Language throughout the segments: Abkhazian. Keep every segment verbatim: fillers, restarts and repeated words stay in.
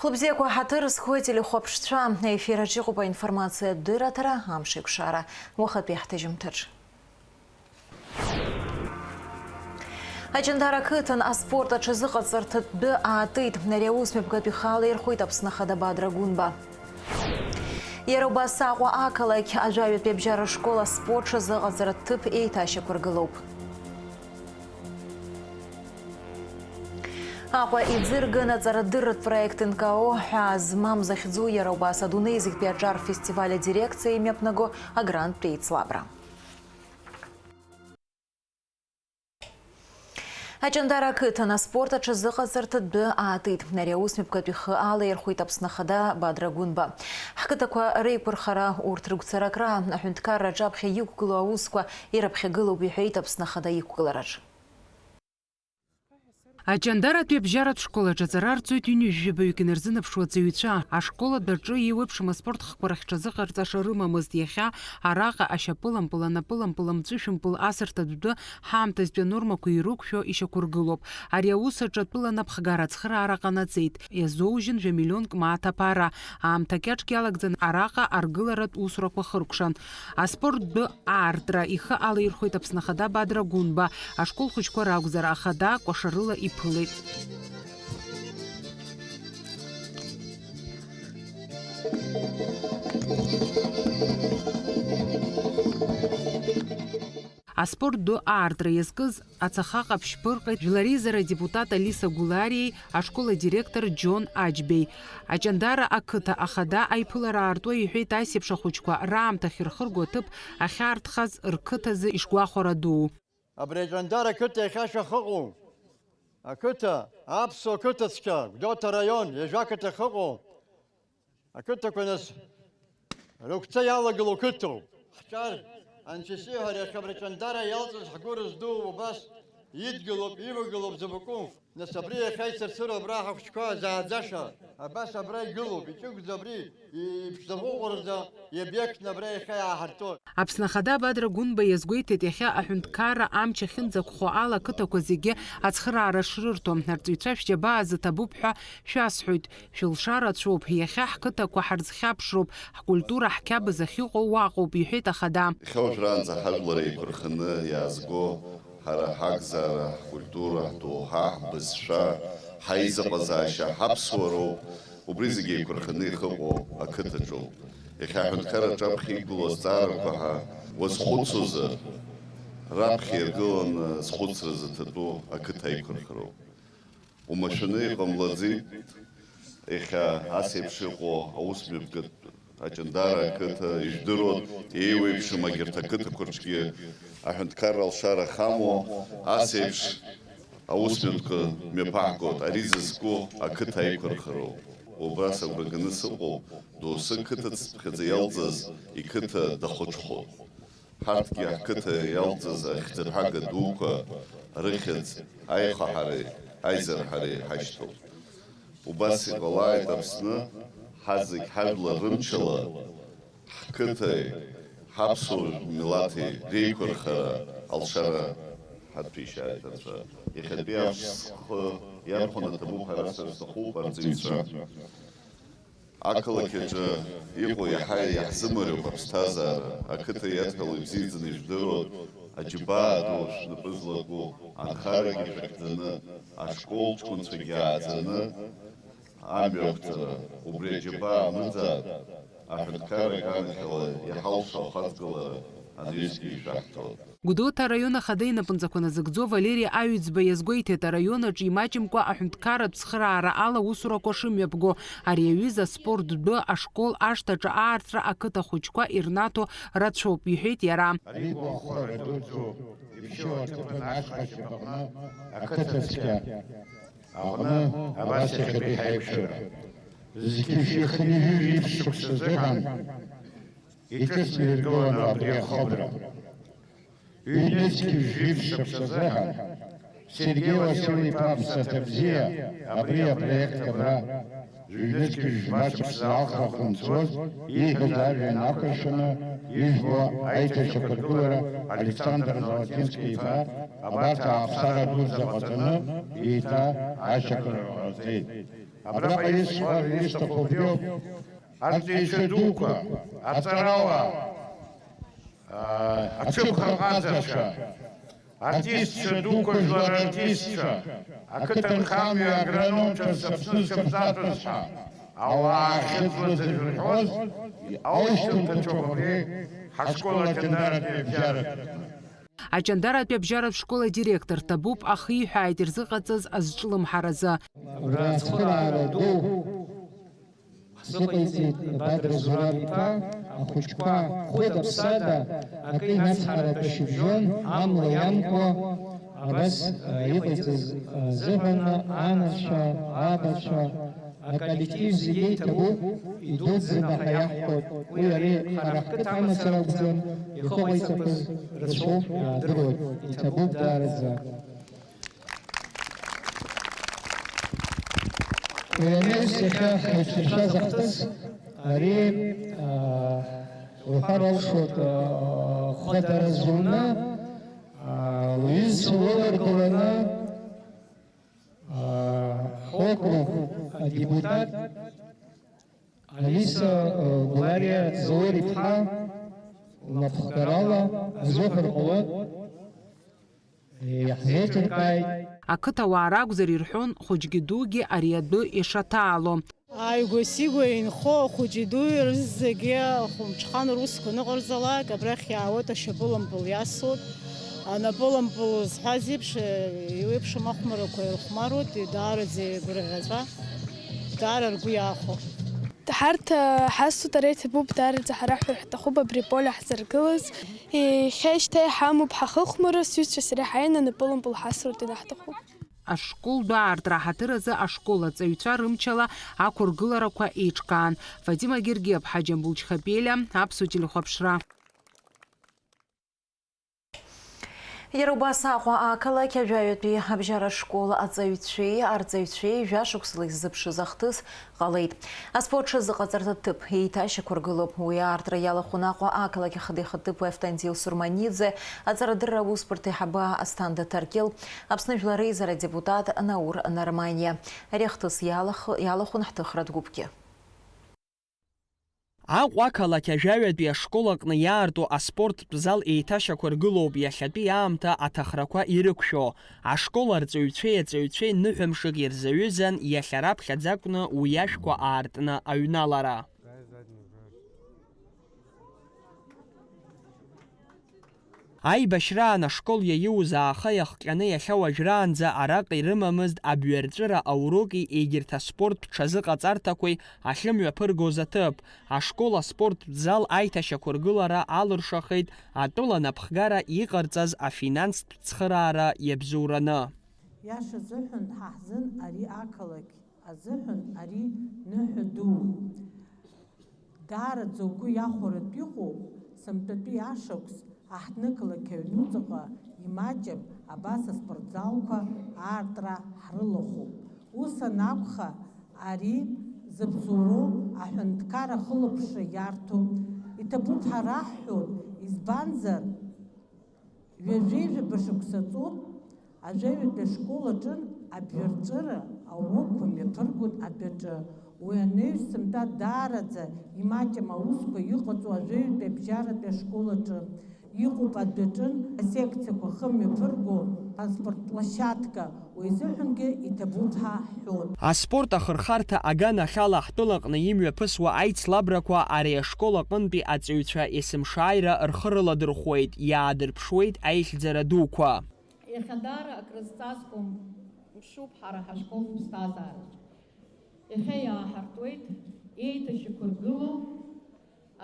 Хәлыбзиақәа ҳаҭыр зқәу ателехәаԥшцәа, аефир аҿы иҟоуп аинформациатә дырраҭара «Амшеикәшара» уахатәи ҳҭыжьымҭаҿ. Аҷандара ақыҭан аспорт аҽазыҟаҵарҭатә дәы аатит. Ари аус мҩаԥгатә ихы алаирхәит Аԥсны Ахада Бадра Гәынба. Иара убас Аҟәа ақалақь ажәаҩатәи абжьара школ аспорт ҽазыҟаҵаратә ҭыԥ еиҭашьақәыргылоуп. Аҟәа иӡырган аҵарадырратә проект Н К О ҳәаа змам захьӡу, иара убас адунеи зегьтәи аҿар фестиваль адирекциа имҩаԥнаго агранттә еицлабра. Аҷандара ақыҭан аспорт аҽазыҟаҵарҭа дәы аатит. Ари аус мҩаԥгатә ихы алаирхәит Аԥсны Ахада Бадра Гәынба. Ҳқыҭақәа реиқәырхара, урҭ рыгәцаракра, аҳәынҭқарра аҿаԥхьа иқәгылоу аусқәа ирыԥхьагылоуп, иҳәеит Аԥсны Ахада иқәгылараҿ. Аҷандаратәи абжьаратә школ аҿы аҵара арҵоит ҩынҩажәижәабаҩык инарзынаԥшуа аҵаҩцәа. Ашкол адәаҿы еиуеиԥшым аспорт хкқәа рахьҽазыҟарҵаша рымамызт. Иахьа араҟа ашьапылампыл, анапылампыл, амҵәышәымпыл, асырҭатә дәы ҳаамҭазтәи анормақәа ирықәшәо ишьақәыргылоуп. Ари аус аҿы атәыла анапхгара ацхыраара ҟанаҵеит. Иазоужьын жәа-миллионк мааҭ аԥара. Аамҭа кьаҿк иалагӡаны араҟа аргыларатә усурақәа хыркәшан. Аспорт дәы аартра ихы алаирхәеит Аԥсны Ахада Бадра Гәынба. Ашкол хәыҷқәа ракәзар, ахада кәашарыла иԥылеит. Аспорт ду аартра иазкыз ацаха ҟаԥшь ԥырҟеит жәлареизара адепутат Алиса Гәлариеи ашкол адиректор Џьон Аџьбеи. Аҷандара ақыҭа ахада аиԥылара аартуа иҳәеит, ас еиԥш ахәыҷқәа раамҭахь ирхырго аҭыԥ ахьаарҭхаз рқыҭазы ишгәахәара дуу. Абри Аҷандара ақыҭа иахьа шәахыҟоу, ақыҭа, аԥсуа қыҭа цқьа, Гәдоуҭа араион, ҩажәа қыҭа ахьыҟоу, ақыҭақәа, нас, рыгәҭа иалагылоу қыҭоуп. Ҳҿар, анцәа исеиҳәар, иахьа абри Аҷандара иалҵыз ҳгәы рыздуу убас идгылоуп, ивагылоуп Забаку. Нас абри иахьа ицырцыруа абра ҳахәыҷқәа зааӡаша, абас абра игылоуп, иҷыгәӡа абри, иԥшӡа ҟәыҟәырӡа, иобиектны абра иахьа иааҳартуеит. Аԥсны Ахада Бадра Гәынба иазгәеиҭеит, иахьа аҳәынҭқарра амч ахьынӡаӷәӷәо ала ақыҭақәа зегьы ацхыраара шрырҭо. Арҵаҩцәа шәџьабаа азы ҭабуп ҳәа шәасҳәоит. Шәылшара ацәоуп, иахьа ҳқыҭақәа ҳарзхьаԥшроуп, ҳкультура ҳқьабз ахьыҟоу уаҟоуп, иҳәеит ахада. Иахьа уажәраанӡа ҳажәлар еиқәырханы иаазго, ҳара ҳакзаара, ҳкультура, ҳдоуҳа, ҳбызшәа, ҳаизыҟазаашьа, ҳаԥсуароуп, убри зегьы еиқәырханы ихыҟоу ақыҭаҿоуп. Иахьа аҳәынҭқарра аҿаԥхьа иқәгылоу азҵаарақәа ҳа уазхәыцуазар, раԥхьа иргыланы азхәыцра зыҭатәу ақыҭа аиқәырхароуп. Умашәаны иҟамлаӡеит, иахьа ас еиԥш иҟоу аус мҩаԥгатә Аҷандара ақыҭа, ижәдыруан, еиуеиԥшым агьырҭ ақыҭақәа рҿгьы аҳәынҭқарра алшара ахьамоу, ас еиԥш аус мҩаԥгатә мҩаԥаҳгоит, ари зызку ақыҭа аиқәырхароуп. Убас агәра ганы сыҟоуп, доусы қыҭацыԥхьаӡа иалҵыз иқыҭа дахәаҽхәоит. Ҳарҭгьы ҳқыҭа иалҵыз ахьӡырҳага дуқәа рыхьӡ аихаҳареи аизырҳареи ҳашьҭоуп. Убас иҟалааит Аԥсны, ҳазегь ҳажәлар рымчала ҳқыҭеи ҳаԥсуа милаҭи реиқәырхара алшара ҳаҭәеишьааит Анцәа. Иахьатәи амш схы иархәаны ҭабуп ҳәа расҳәар сҭахуп, арҵаҩцәа. Ақалақь аҿы иҟоу иаҳа иаҳзымариоуп аԥсҭазаара, ақыҭа иадҳәалоу ибзиаӡаны ижәдыруа, аџьабаа ду шәнапы злаку, анхарагьы шәахьӡаны, ашкол ҷкәынцәагьы ааӡаны, амҩақәҵара, убри аџьабаа амыӡаатә, аҳәынҭқарра аганахьала иҳалшо ахаҵгылара анаҩсгьы ишәаҳҭоит. Гәдоуҭа араион ахада инапынҵақәа назыгӡо Валери Аҩӡба иазгәеиҭеит, араион аҿы имаҷымкәа аҳәынҭқарратә цхыраара ала усурақәа шымҩаԥго. Ари аҩыза аспорт дәы ашкол ашҭаҿы аартра ақыҭа хәыҷқәа ирнаҭо рацәоуп, иҳәеит иара. Ари игәахәара дуӡӡоуп, иԥшьоу аҭыԥан ашҟа ашьапаҟны ақыҭа цқьа аҟны абас иахьатәи ҳаиқәшәара. Зқьи жәшәи хынҩажәи жәиԥшь шықәса азыҳәан иҿыцны иргыланы абри ахыбра. Ҩнызқь жәиԥшь шықәса азыҳәан Сергеи Уасил-иԥа аԥсаҭа бзиа абри апроект абра ҩнызқь жәба шықәса алхра хымҵуаз ииҳәаз ажәа инақәыршәаны ижәбо аиҭашьақәыргылара Александр Золотински-иԥа абарҭ ааԥсара дуӡӡа ҟаҵаны еиҭа ашьақәыргылара ҟаҵеит. Абраҟа исҳәар исҭаху убриоуп. Арҵаҩцәа дуқәа, аҵарауаа, аа, аҽыбӷаҟазацәа, артистцәа дуқәа, жәлар артистцәа, ақыҭанхамҩа агрономцәа рзы Аԥсны сымзатәыз ҳәа ауаа ахьыӡлаӡырҳәоз аушьҭымҭацәоуп абри ҳашкол аҷандаратәи абжьаратә. Аҷандаратәи абжьаратә школ адиректор Ҭабуп ахиҳәааит ирзыҟаҵаз азҿлымҳаразы. Абра ацхыраара ду ҳзыҟаиҵеит Бадра Зураб-иԥа, ахәыҷқәа хәыда-ԥсада акы инацҳаратәа шьыбжьон, амла иамкуа, абас, а, иҟаиҵаз, а, азыҳәан анацәа, абацәа, аколлектив зегьы иҭабуп, идуӡӡаны ҳәа иаҳҳәоит. Уи ари ҳара ҳқыҭа амацара акәӡам, ихы ҟаиҵақәаз рацәоуп, иаадыруеит, иҭабуп даараӡа. Уи анаҩс иахьа ҳаицәыршәаз ахҭыс, ари, аа, уҳәар алшоит, аа, хәадара зуны, аа, лҩызцәа лыларгыланы, аа, ҳокруг адепутат Алиса, аа, Гәлариа Заур-иԥҳа лнапхгарала азыҳәар ҟалоит. Иаҳзеиҿыркааит. Ақыҭауаа ракәзар ирҳәон, хәыҷгьы дугьы ари адәы ишаҭаало. Ааигәа-сигәа инхо ахәыҷи дуи рзегьы ахәымҽхан русқәа аныҟарҵалак, абрахь иаауеит ашьапылампыл иасуеит. Анапылампыл зҳәаз еиԥш, еиуеиԥшым ахәмаррақәа ирыхәмаруеит, даараӡа игәырӷьаҵәа, даара ргәы иаахәо. Ҳарҭ, ҳасуеит, ара иҭабуп, даараӡа ҳара ҳҳәар ҳҭахуп абри аполе ҳзыргылаз. Иахьа шьҭа иҳамоуп ҳахыхәмарра, сҩызцәа сареи ҳаины анапылампыл ҳасуеит ианаҳҭаху. Ашкол ду аартра аҳаҭыр азы ашкол аҵаҩцәа рымчала ақәыргыларақәа еиҿкаан. Фатима Гергиаԥҳа, Џьамбул Чхапелиа, Аԥсуа телехәаԥшра. Иара убас Аҟәа ақалақь ажәаҩатәи абжьаратә школ аҵаҩцәеи арҵаҩцәеи жәашықәсала иззыԥшыз ахҭыс ҟалеит. Аспорт ҽазыҟаҵарҭа ҭыԥ еиҭашьақәыргылоуп. Уи аартра иалахәын Аҟәа ақалақь ахада ихаҭыԥуаҩ Автандил Сурманиӡе, аҵарадырра аусбарҭа аиҳабы Асҭанда Ҭаркьыл, Аԥсны Жәлар Реизара адепутат Наур Нарманиа. Ари ахҭыс иалах-, иалахәын ҳҭыхратә гәыԥгьы. Аҟәа ақалақь ажәаҩатәи ашкол аҟны иаарту аспорттә зал еиҭашьақәыргылоуп иахьатәи аамҭа аҭахрақәа ирықәшәо. Ашкол арҵаҩцәеи аҵаҩцәеи ныҳәамшык ирзаҩызан иахьа раԥхьаӡа акәны уи ашәқәа аартны аҩналара. Аибашьраан ашкол иаиуз ааха иахҟьаны иахьа уажәраанӡа араҟа ирымамызт абҩарҵәыра ауроки егьырҭ аспорттә ҽазыҟаҵарҭақәеи ахьымҩаԥыргоз аҭыԥ. Ашкол аспорттә зал аиҭашьақәыргылара алыршахеит атәыла напхгара иҟарҵаз афинанстә цхыраара иабзоураны. Иаша азыҳәан ҳа ҳзын ари ақалақь азыҳәан ари ныҳәа дууп. Даараӡа угәы иахәаратә иҟоуп, сынтәатәи ашықәс аҳҭнықалақь аҩнуҵаҟа имаҷым абас аспортзалқәа аартра ҳрылахәуп. Ус анакәха, ари зыбзоуроу аҳәынҭқар ахылаԥшра иарҭо иҭабуп ҳәа раҳҳәоит, избанзар, ҩажәеи жәаба шықәса ҵуп, ажәаҩатәи ашкол аҿын абҩарҵәыра аурокқәа мҩаԥыргон адәаҿы. Уи анаҩс сынтәа даараӡа имаҷым аусқәа иҟаҵоу ажәаҩатәи абжьаратәи ашкол аҿы иҟоуп адәаҿын асекциақәа хы мҩаԥырго аспорт площадка. Уи азыҳәангьы иҭабуп ҳәа ҳҳәон. Аспорт ахырхарҭа аганахьала ҳтәылаҟны имҩаԥысуа аицлабрақәа ари ашкол аҟынтәи аҵаҩцәа есымшааира рхы рыладырхәуеит, иаадырԥшуеит аихьӡара дуқәа. Иахьа даара акрызҵазкуам, мшуп ҳара ҳашкол ԥсҭазаараҿ. Иахьа иааҳартуеит еиҭашьақәыргылоу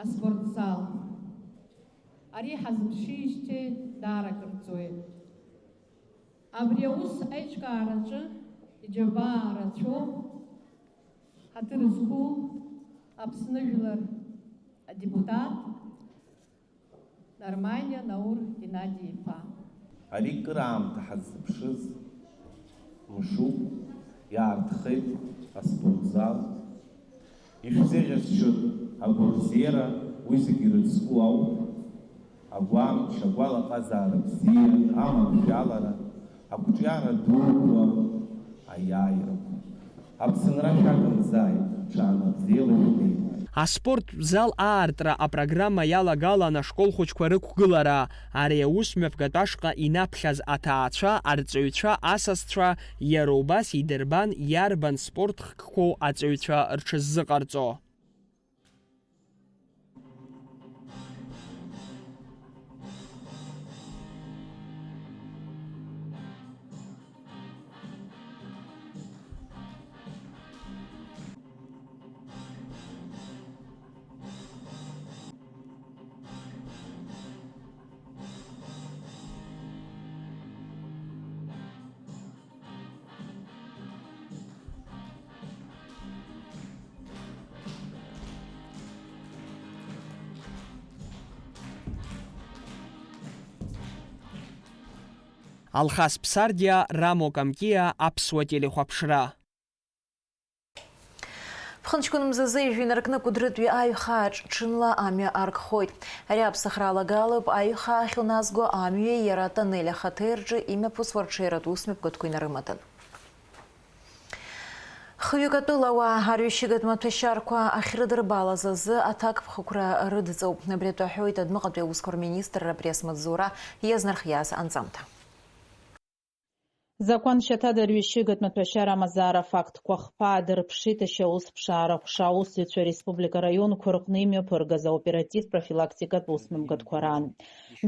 аспортзал. Ари ҳазыԥшижьҭеи даара акыр ҵуеит. Абри аус аиҿкаараҿы иџьабаа рацәоуп ҳаҭыр зқәу Аԥсны жәлар адепутат Нарманиа Наур Геннади-иԥа. Ари кыр аамҭа ҳаззыԥшыз мшуп, иаартхеит аспортзал. Ишәзеиӷьасшьоит агәабзиара, уи зегьы ирыцку ауп. Агәамч, агәалаҟазаара бзиа, аманшәалара, ақәҿиара дуқәа, аиааирақәа. Аԥсынра шәагымзааит, ҽаанбзиала шәнеи. Аспорттә зал аартра апрограмма иалагалан ашкол хәыҷқәа рықәгылара. Ари аус мҩаԥгатә ашҟа инаԥхьаз аҭаацәа, арҵаҩцәа, асасцәа, иара убас идырбан иарбан спорт хкқәоу аҵаҩцәа рҽыззыҟарҵо. Алхас Ԥсардиа, Рамо Камкиа, Аԥсуа телехәаԥшра. Ԥхынҷкәын мзазы ижәҩа инаркны Кәыдрытәи аҩхаа ҽынла амҩа аркхоит. Ари аԥсахра алагалоуп аҩхаа ахьуназго амҩеи иара атоннель ахаҭеи рҿы имҩаԥысуа рҽеиратә усмҩаԥгатәқәа инарымадан. Хҩык атәылауаа арҩашьыгатә маҭәашьарқәа ахьрыдырбалаз азы аҭакԥхықәра рыдҵоуп. Абри атәы аҳәоит адәныҟатәи аусқәа рминистрра апресс-маҵзура иазнархиаз анҵамҭа. Закәан шьаҭада арҩашьыгатә маҭәашьара амазаара афактқәа хԥа аадырԥшит ашьаусԥшаара ҟәша аусзуҩцәа ареспублика араионқәа рҟны имҩаԥыргаз аоператив-профилактикатә усмҩаԥгатәқәа раан.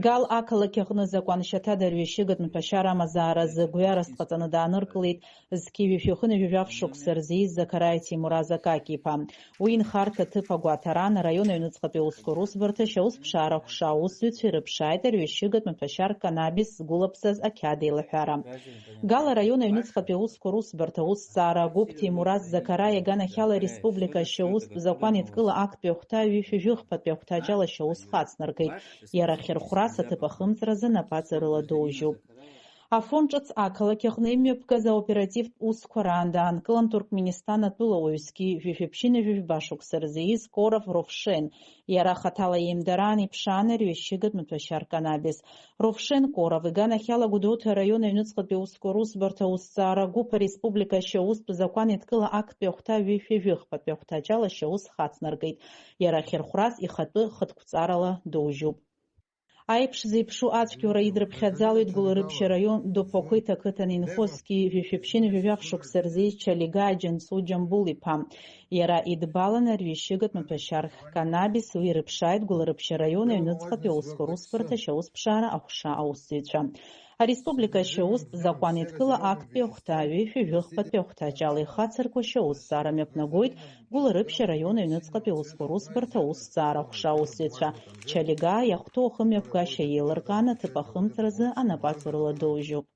Гал ақалақь аҟны закәан шьаҭада арҩашьыгатә маҭәашьара амазаара азы гәҩарас дҟаҵаны дааныркылеит зқьи жәшәи хынҩажәи жәаф шықәса рзы ииз Закараиа Ҭемураз Акакь-иԥа. Уи инхарҭа ҭыԥ агәаҭараан араион аҩныҵҟатәи аусқәа русбарҭа ашьаусԥшаара ҟәша аусзуҩцәа ирыԥшааит арҩашьыгатә маҭәашьар канабис згәылаԥсаз ақьаад еилаҳәара. Гал араион аҩныҵҟатәи аусқәа русбарҭа аусҭҵаара агәыԥ Ҭемураз Закараиа иганахьала ареспублика ашьаустә закәан еидкыла актәи ахәҭа ҩышәи жәыхԥатәи ахәҭаҷ ала ашьаус хацнаргеит. Иара ахьырхәрас аҭыԥ ахымҵразы напаҵарыла доужьуп. Афон ҿыц ақалақь аҟны имҩаԥгаз аоперативтә усқәа раан даанкылан Туркменистан атәылауаҩ зқьи жәшәи ԥшьынҩажәи жәба шықәса рзы ииз Коров Ровшен, иара хаҭала иеимдараан иԥшаан арҩашьыгатә маҭәашьар канабис. Ровшен Коров иганахьала Гәдоуҭа араион аҩныҵҟатәи аусқәа русбарҭа аусҭҵаара агәыԥ ареспублика ашьаустә закәан еидкыла актәи ахәҭа ҩышәи жәыхԥатәи ахәҭаҷ ала ашьаус хацнаргеит. Иара ахьырхәрас ихатәы хатәқәҵарала доужьуп. Аиԥш зеиԥшу ацәгьоура идрыԥхьаӡалоит Гәылрыԥшь араион Доԥақәеҭ ақыҭан инхо зқьи жәшәи ԥшьынҩажәи жәаф шықәса рзы ииз Чалигаа Џьансу Џьамбул-иԥа. Иара идбалан арҩашьыгатә маҭәашьар канабис, уи ирыԥшааит Гәылрыԥшь араион аҩныҵҟатәи аусқәа русбарҭа ашьаусԥшаара аҟәша аусзуҩцәа. Ареспублика ашьаустә закәан еидкыла актәи ахәҭа ҩышәи жәыхԥатәи ахәҭаҷ ала ихацырку ашьаусҭҵаара мҩаԥнагоит Гәылрыԥшь араион аҩныҵҟатәи аусқәа русбарҭа аусҭҵаара аҟәша аусзуҩцәа. Чалигаа иахәҭоу ахымҩаԥгашьа еилыркаан аҭыԥ ахымҵразы анапаҵарыла доужьуп.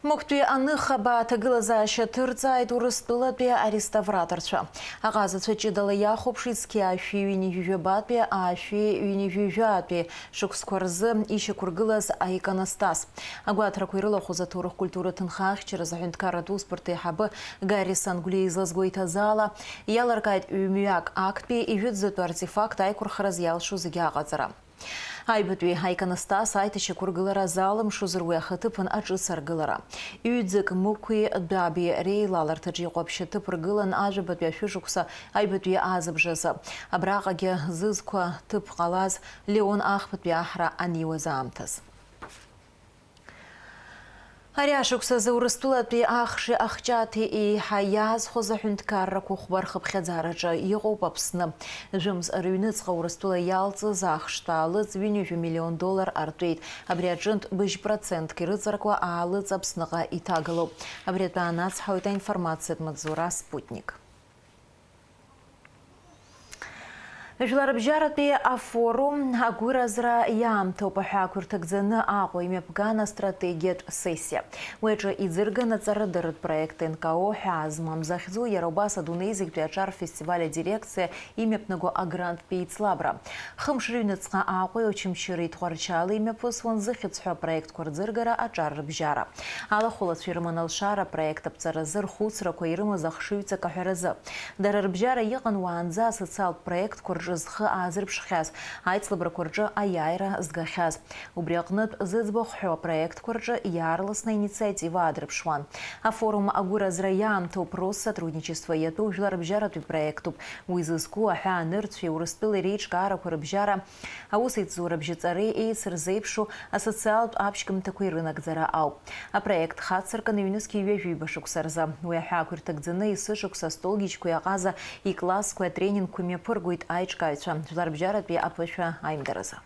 Мықәтәи аныхабаа аҭагылазаашьа ҭырҵааит Урыстәылатәи ареставраторцәа. Аҟазацәа ҷыдала иахәаԥшит зқьи аашәи ҩынҩажәи жәабатәи аашәи ҩынҩажәи жәаатәи шықәсқәа рзы ишьақәыргылаз аиконостас. Агәаҭарақәа ирылахәыз аҭоурых-культуратә ҭынха ахьчаразы аҳәынҭқарратә усбарҭа аиҳабы Гарри Сангулиа излазгәеиҭаз ала, иалыркааит ҩ-мҩак актәи ижәытәӡатәи артефакт аиқәырхараз иалшо зегьы аҟаҵара. Аҩбатәи аиконостас аиҭашьақәыргылара залымшозар уи ахаҭыԥан аҿыц аргылара. Ҩӡак Мықәи Дәаби реилаларҭаҿ иҟоу аԥшьаҭыԥ ргылан ажәабатәи ашәышықәса аҩбатәи азыбжазы. Абраҟагьы зызқәа ҭыԥ ҟалаз Леон ахԥатәи аҳра аниуаз аамҭаз. Ари ашықәсазы Урыстәылатәи ахши ахҷаҭи еиҳа иаазхәаз аҳәынҭқаррақәа хәба рхыԥхьаӡараҿы иҟоуп Аԥсны. Жәымз рыҩныҵҟа Урыстәыла иалҵыз ахш ҭаалыҵ ҩынҩажәа миллион доллар артәеит. Абри аҿынтә быжь процентк ирыҵаркуа аалыҵ Аԥсныҟа иҭагалоуп. Абри атәы аанацҳауеит аинформациатә маҵзура Спутник. Жәларбжьаратәи афорум агәыразра иаамҭоуп аҳәаақәа ирҭагӡаны Аҟәа имҩаԥган астратегиатә сессиа. Уи аҿы иӡырган аҵарадырратә проект Н К О ҳәаа змам захьӡу, иара убас адунеи зегьтәи аҿар фестиваль адирекциа имҩаԥнаго агранттә еицлабра. Хымш рыҩныҵҟа Аҟәеи Очамчыреи Тҟәарчали имҩаԥысуан зыхьӡ ҳәа апроектқәа рӡыргара аҿар рыбжьара. Алахәылацәа ирыман алшара апроект аԥҵаразы рхәыцрақәа ирымаз ахшыҩҵак аҳәаразы. Дара рыбжьара иҟан уаанӡа асоциалтә проектқәа зхы аазырԥшхьаз, аицлабрақәа рҿы аиааира згахьаз. Убри аҟнытә, зыӡбахә ҳәоу апроектқәа рҿы иаарласны аинициатива аадырԥшуан. Афорум агәыразра иаамҭоуп, Россотрудничество иатәу жәларбжьаратәи проектуп. Уи зызку аҳәаанырцәеи Урыстәылеи реиҿкаарақәа рыбжьара, аусеицура бжьаҵареи еицырзеиԥшу асоциалтә аԥшьгамҭақәеи рынагӡара ауп. Апроект хацыркын ҩнызқьи ҩажәиба шықәса рзы. Уи аҳәаақәа ирҭагӡаны есышықәса астолгьежьқәеи аҟаза иклассқәеи атренингқәеи мҩаԥыргоит аиҿкааҩцәа, жәларбжьаратәи аԥышәа аимдаразы.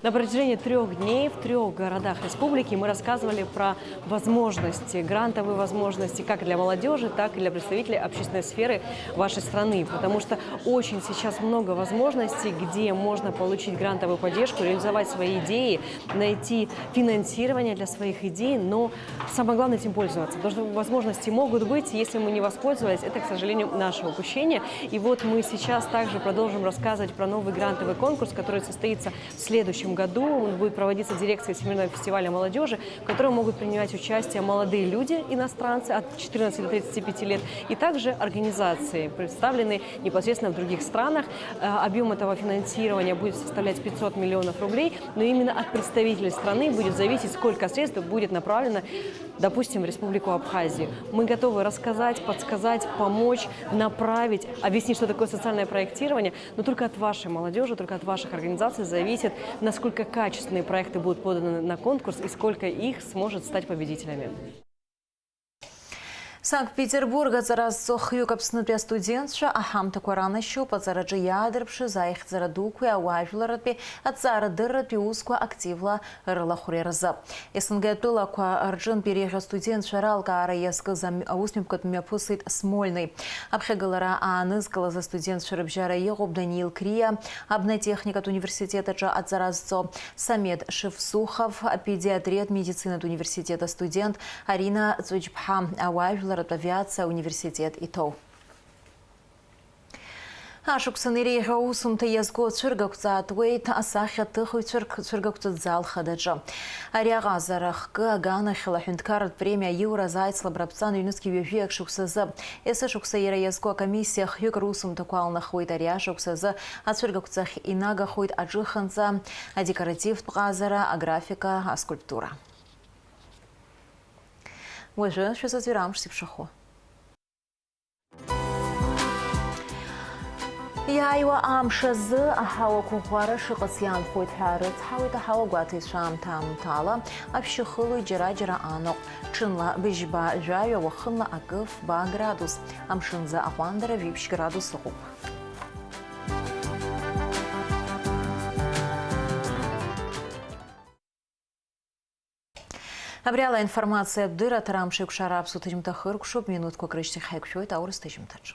На протяжении трех дней в трех городах республики мы рассказывали про возможности, грантовые возможности как для молодежи, так и для представителей общественной сферы вашей страны, потому что очень сейчас много возможностей, где можно получить грантовую поддержку, реализовать свои идеи, найти финансирование для своих идей, но самое главное этим пользоваться, потому что возможности могут быть, если мы не воспользовались, это, к сожалению, наше упущение. И вот мы сейчас также продолжим рассказывать про новый грантовый конкурс, который состоится в следующем году. Он будет проводиться дирекцией Всемирного фестиваля молодежи, в котором могут принимать участие молодые люди, иностранцы от четырнадцати до тридцати пяти лет, и также организации, представленные непосредственно в других странах. Э, объем этого финансирования будет составлять пятьсот миллионов рублей, но именно от представителей страны будет зависеть, сколько средств будет направлено, допустим, в Республику Абхазию. Мы готовы рассказать, подсказать, помочь, направить, объяснить, что такое социальное проектирование, но только от вашей молодежи, только от ваших организаций зависит, насколько качественные проекты будут поданы на конкурс и сколько их сможет стать победителями. Санкт-Петербург аҵара зҵо хҩык Аԥснытәи астудентцәа аҳамҭақәа ранашьоуп аҵараҿы иаадырԥшыз аихьӡара дуқәеи ауаажәларратәи аҭҵаарадырратәи усқәа активла рылахәра рзы. С Н Г атәылақәа рҿынтә иреиӷьу астудентцәа ралкаара иазкыз ам-, аусмҩаԥгатә мҩаԥысит Смольный. Аԥхьагылара аанызкылаз астудентцәа рыбжьара иҟоуп Даниил Криа, абнатехникатә университет аҿы аҵара зҵо, Самед Шевсухов, апедиатриатә медицинатә университет астудент, Арина Ҵәыџьԥҳа, ауаажәларратә авиациа ауниверситет иҭоу. Ашықәсан иреиӷьу аусумҭа иазку ацәыргақәҵа аатуеит асахьаҭыхҩцәа рк-, цәыргақәҵатә зал хадаҿы. Ари аҟазара хкы аганахьала аҳәынҭқарратә премиа аиураз аицлабра аԥҵан ҩнызқьи ҩажәи ак шықәсазы. Есышықәса иара иазку акомиссиа хҩык русумҭақәа алнахуеит. Ари ашықәсазы ацәыргақәҵахь инагахоит аҿыханҵа, адекоративтә ҟазара, аграфика, аскульптура. Уажәы шәазыӡырҩра амш зеиԥшрахо. Иааиуа амш азы аҳауа қәыӷәӷәара шыҟац иаанхоит ҳәа рыцҳауеит аҳауа гәаҭаҩцәа. Аамҭа-аамҭала аԥшьа хылоит, џьара-џьара анаҟә, ҽынла быжьба жәаҩа, уахынла акы фба градус, амшынӡы аҟәандара жәиԥшь градус ыҟоуп. Абри ала аинформациатә дырраҭара амшеикәшара аԥсуа ҭыжьымҭа хыркәшоуп, минуҭқәак рышьҭахь ҳаиқәшәоит аурыс ҭыжьымҭаҿы.